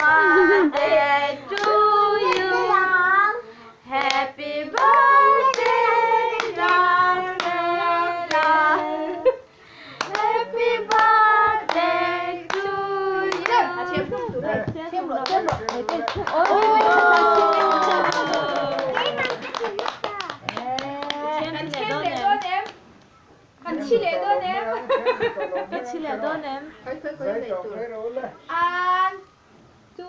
birthday to you. Happy birthday, Rafaela. Happy birthday to you. Kan thi leh dawn em? I thi leh dawn em? An tu.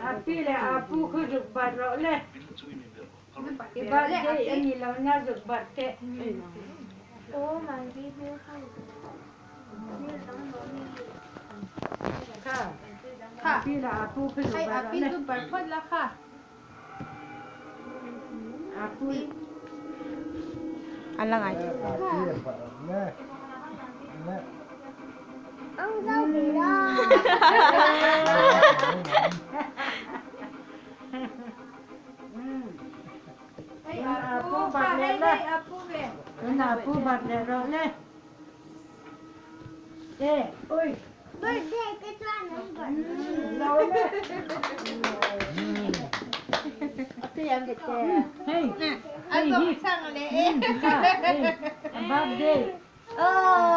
Api le apu khu zuk bat rawh le. I birthday a ni lo na zuk bat teh. Kha. Api le apu khu zuk Hei bat api rawh le. zu bar phawt la kha. Apu. An la ngai. Hei Apu apu bat kha leh hei la. hei apu ve. Apu bat leh rawh le. E, ui. Lo le. Hei. A zawng chang leh e. Birthday. Oh.